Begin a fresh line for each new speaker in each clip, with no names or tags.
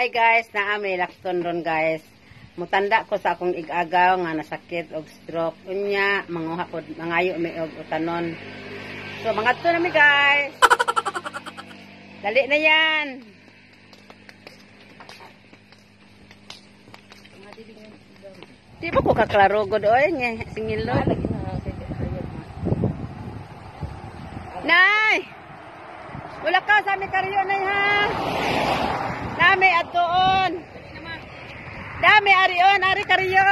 Hi guys, naa may lakton ron guys. Mutanda ko sa akong igagaw nga nasakit og stroke. Unya manguha ko, mangayo mi og utanon. So mangadto na mi guys. Dali na yan. Di ba ko kaklaro god oy nga singilo. Nay! Wala ka sa mi karyo nay ha. Nami atuon. Dami arion, ari karyo.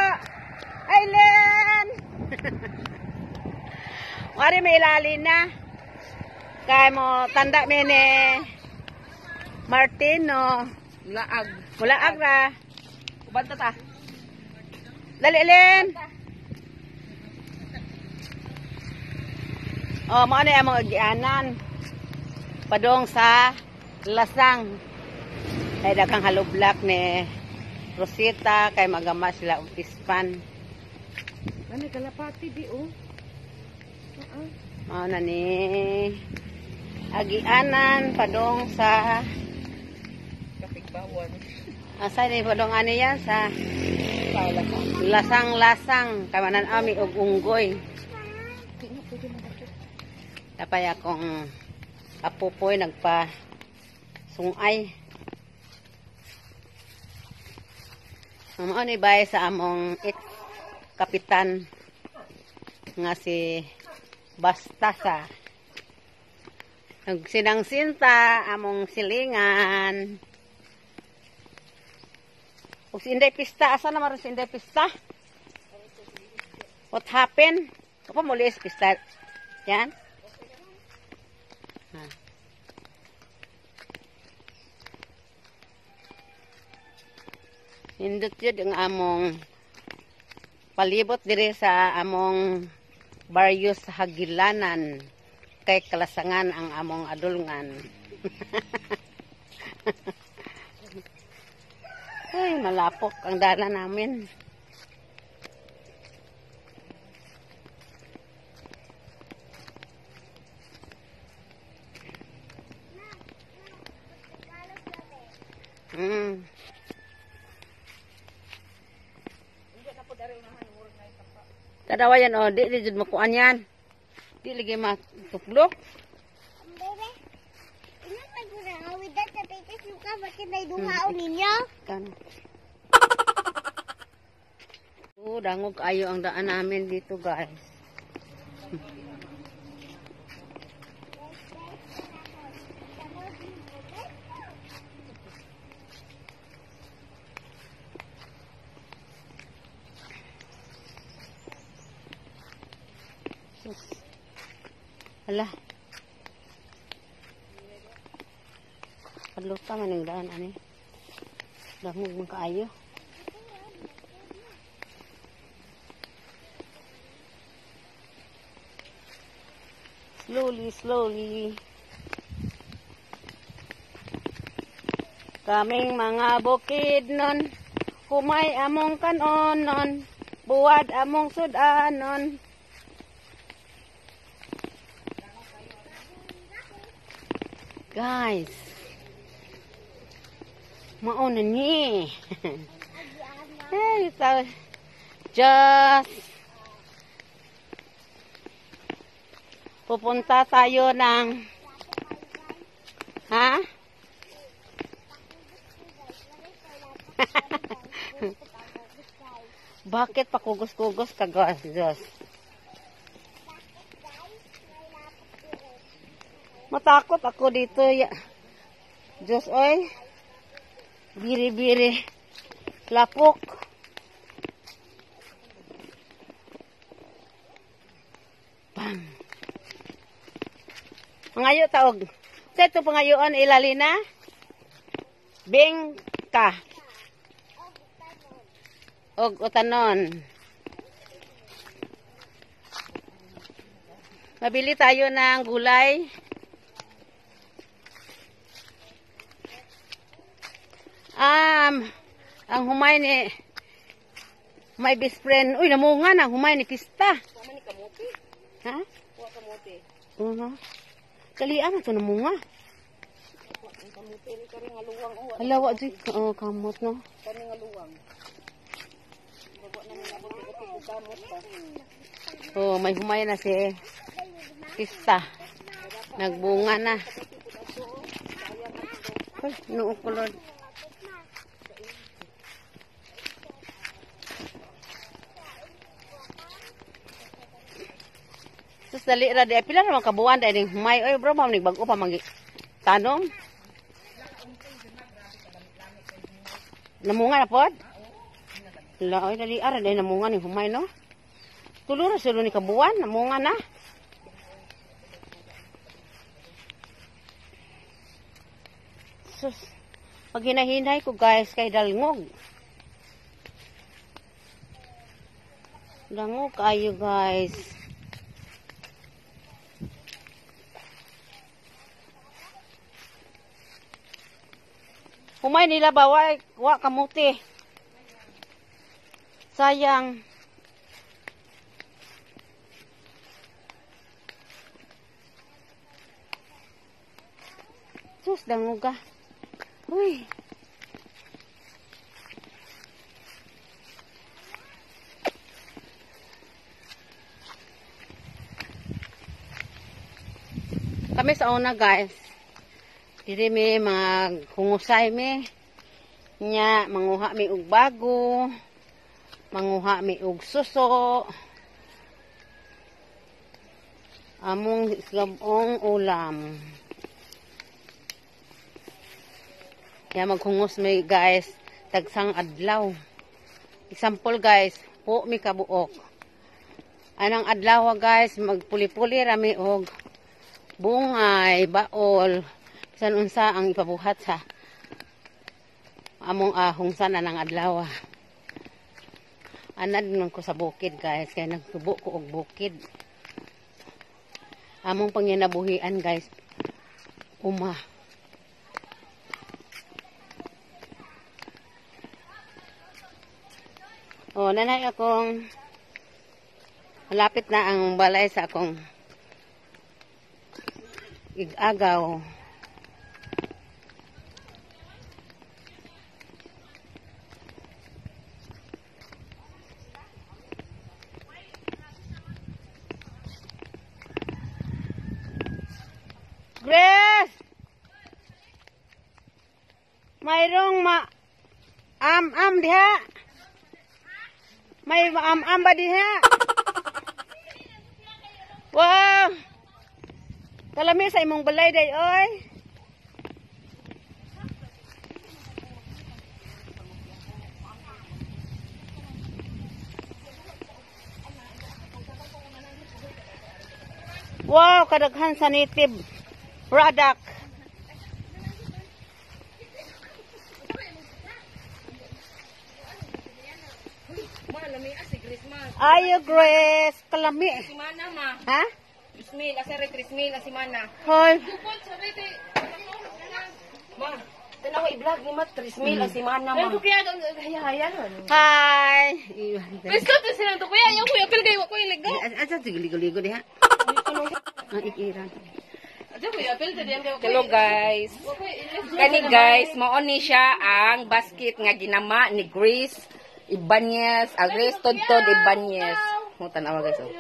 Ailen. Ari may ilali na. Kay mo tanda mi ni Martino.
Laag.
Mulaag ra.
Uban ta ta.
Dali, Elen. Oh, mao na among agianan. Padong sa Lasang. Kay daghang halublak ni Rosita kay magama sila og pispan.
Ano kalapati di oh.
Mao na ni agianan padong sa
Kapigbawan.
Asa ni padong ani yan sa Lasang-lasang kay manan ami og unggoy. Tapay akong apupoy nagpa sungay. Mao ni bay sa among ex kapitan nga si Bastasa. Nagsinang-sinta among silingan. Ug si Inday Pista, asa naman ron si Inday Pista? What happened? Apa muli is pista? Yan? Ha. Nindot yun ang among palibot dire sa among baryo sa Hagilanan kay Kalasangan ang among adulngan. Ay, malapok ang dala namin. Tadawa yan, oh. Di, di, jud makuan yan. Di, lagi matuklok.
Bebe, ino may gurangawid sa pwede suka, bakit may duhaon ninyo?
Kan. Oh, dangog ayo ang daan namin dito, guys. Hala. Padlok pa man ang daan ani. Dangog man kaayo. Slowly, slowly. Kaming mga bukid nun, humay among kanonon, buwad among sudanon. Guys, mauna ni. Hey, just pupunta tayo ng ha? Bakit pakugos-kugos ka, Diyos? Matakot ako dito. Ya. Diyos, oy. Biri-biri. Lapok. Bang. Pangayo taog. Sa ito pangayoon ilalina? Bingka. Og utanon. Mabili tayo ng gulay. Ang humay ni my best friend. Uy, namunga na humay ni Pista.
Wa man ni kamote.
Ha?
Wa kamote.
Kalian ito namunga.
Kamuti ni kari nga luwang oh.
Hala, wa jud oh, kamot no.
Kani nga luwang.
Oh, may humay na si Pista. Nagbunga na. Uy, noo ko Lord. Sus, dali ra di. Pila naman kabuan dahil ning humay. Oy, bro, ma'am, bag-o pa mag tanong. Namunga na pod? La, oy, dali ara dahil namunga ni humay, no? Tulo ra sila ni kabuan, namunga na. Sus, pag hinahinay ko guys, kay dalngog. Dangog kayo guys. Humay nila ba, wa kamuti. Sayang. Sus, dangog ka. Uy. Kami sa una guys. Diri mi maghungusay mi. Nya manguha mi og bago. Manguha mi og suso. Among gabong ulam. Kaya maghungos mi guys, tagsang adlaw. Example guys, po mi kabuok. Anang adlaw guys, magpuli-puli ra mi og bungay, baol, bisan unsa ang ipabuhat sa among ahungsan anang adlaw. Anad man ko sa bukid guys, kay nagtubo ko og bukid. Among panginabuhian guys, uma. Oh, nanay akong malapit na ang balay sa akong igagaw. Grace! Mayroong ma am-am diha. May am-am ba diha? Wow! Kalami sa imong balay day oy. Wow, kadaghan sa native product. Ayo Grace, kalami.
Si Mana ma.
Ha?
Ismail, asa re Krismail, si Mana.
Hoy.
Ma, tanaw i-vlog ni ma Trismil si Mana ma.
Kuya, haya-haya nun.
Hi.
Please, to sila to kuya. Ayaw kuya, pero kayo ko iligo.
Asa ligo-ligo diha. Ang ikiran.
Hello guys. Kani guys, mao ni siya ang basket nga ginama ni Grace Ibanez, ang Grace Todtod Ibanez. Mo tan-awa guys. Oh.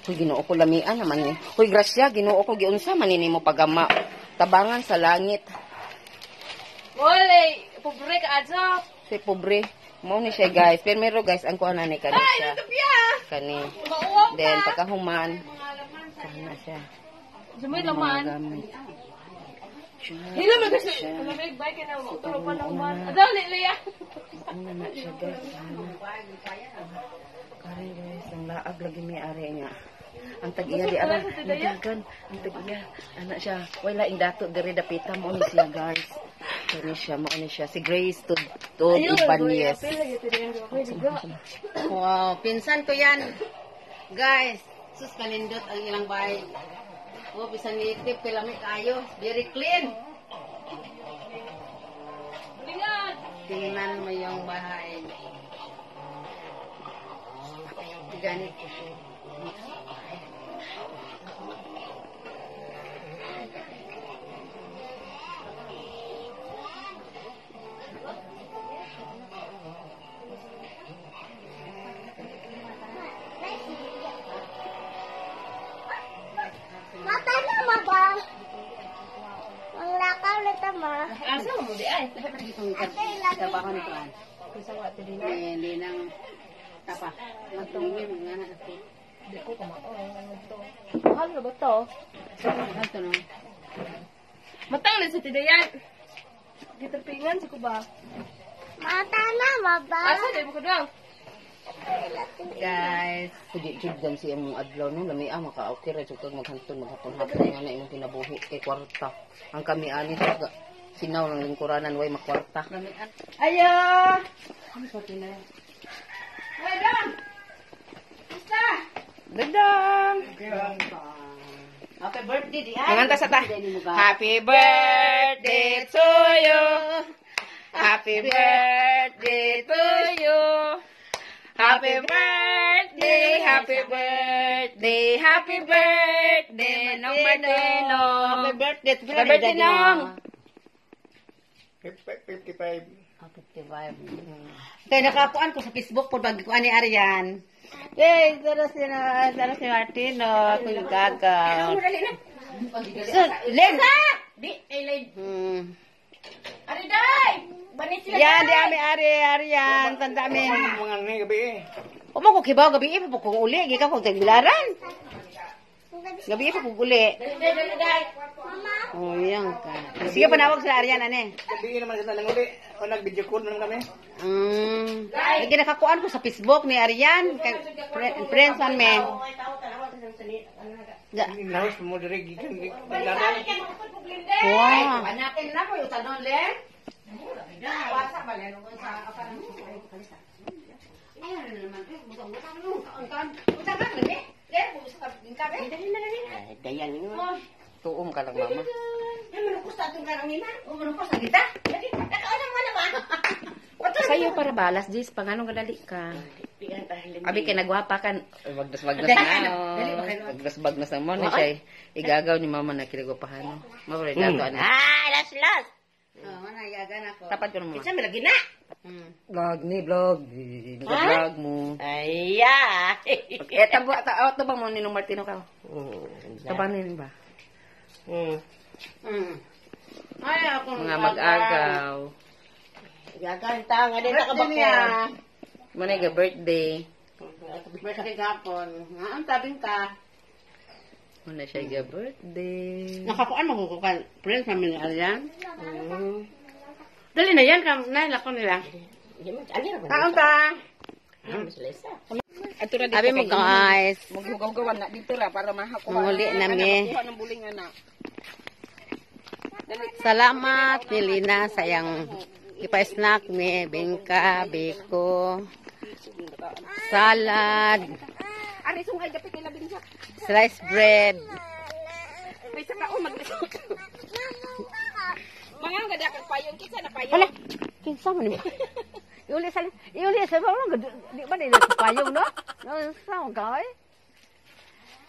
Uy, Ginoo ko lamian naman ni. Uy, grasya, Ginoo ko giunsa man ni nimo pagama. Tabangan sa langit.
Wala, pobre ka adyo.
Si pobre. Mao ni siya guys. Pero mero guys, ang kuha na ni kani siya. Kani. Then pagkahuman, kuha na siya.
Sumay laman.
Gamit.
Hila man kasi. Lamig bay ka na mo. Tulo pa lang man. Adaw liya.
Una na siya guys. Kare guys, ang laag lagi may ari nga. Ang tag-iya di ara, nagdagan. Ang tag-iya, ana siya. Wala ing dato diri dapita mo ni siya guys. Kani siya, mo ni siya si Grace Tod Ibanez.
Wow, pinsan ko yan. Guys, sus kanindot ang ilang bahay. Oh, bisan native kay lami kayo. Very clean. Tingnan mo yung bahay. Ganit.
Kaysa wa dili na.
Hindi nang tapa. Magtingin nga na ako.
Di ko kamao. Ano to? Mahal na ba to?
Ato no.
Matang na sa tidayan. Gitrpingan sa ko ba?
Mata na, baba.
Asa di mo ko daw?
Guys.
Pwede jud gan siya mong adlaw no, lami ah maka-okay ra jud kag maghanton maghapon-hapon nga na imong kinabuhi kay kwarta. Ang kami ani sa sinaw ng lingkuranan way makwarta.
Ayo! Ano sa tinay? Ay, Dong! Basta!
Dadang.
Happy birthday, di ay.
Manganta sa ta. Happy birthday to you. Happy birthday to you. Happy birthday, happy birthday, happy birthday, Nong Martino.
Happy birthday.
Happy birthday, Nong.
55.
Ah, 55. Kaya nakakuan ko sa Facebook po pag kuan ni Arian. Yay, tara si Martino, kuy gaga. So, Len!
Di, ay lay. Ari day! Bani sila.
Yan, di ami Ari, Arian, tanda amin.
Mga ni gabi eh.
Umo ko kibaw gabi eh, pa kong uli, gikan kong tagbilaran. Gabi eh, pa kong uli.
Dali, dali, dali.
Oh, yan ka. Sige, panawag sila Arian, ane.
Gabi naman sila nang uli. O nag-video call naman kami.
Lagi nakakuan ko sa Facebook ni Arian. Kay friends man me.
Nahos mo diri gikan gikan.
Wow.
Anakin na mo yung tanon, Len. Dayan mo. Tuom ka lang, mama. Sa'yo para balas, Jis. Panganong kadali ka. Abi kay nagwapa kan. Bagnas bagnas na. Bagnas bagnas na mo ni siya. Igagaw ni mama na kinagwapahan. Mabra dato ana.
Ah, las las. Oh, mana yagan ako.
Tapat ko na mama.
Kinsa may lagi na?
Vlog ni vlog. Nag-vlog mo.
Aya.
Eh tabo ta oh, tabang mo ni Nong Martino ka. Tabanin ba?
Ay, ako
Mga mag-agaw.
Yagan ta nga din ta kabakon.
Mo na ga birthday.
Birthday gapon. Nga ang tabing ka.
Mo na siya ga birthday.
Nakakuan mo ko kan friends mami ni Arian. Dali na yan kam na lako nila. Kaon ta.
Ato ra
Abi mo guys.
Maghugaw-gawan na dito ra para mahakuha.
Manguli na mi.
Makuha ng buling ana.
Salamat ni Lina sa iyang ipa-snack mi, bingka, biko, salad,
Ari sungay dapit kay labing siya.
sliced bread.
May saka o mag Mga gada kag payong kinsa na payong.
Hala, kinsa man ni? Iuli sa ba di ba nila sa payong no? No, sa mo kay.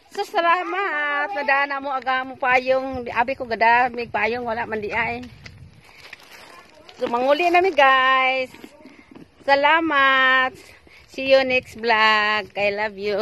So salamat, nadana mo aga mo payong, abi ko gada mig payong wala man di ay. So manguli na mi guys. Salamat. See you next vlog. I love you.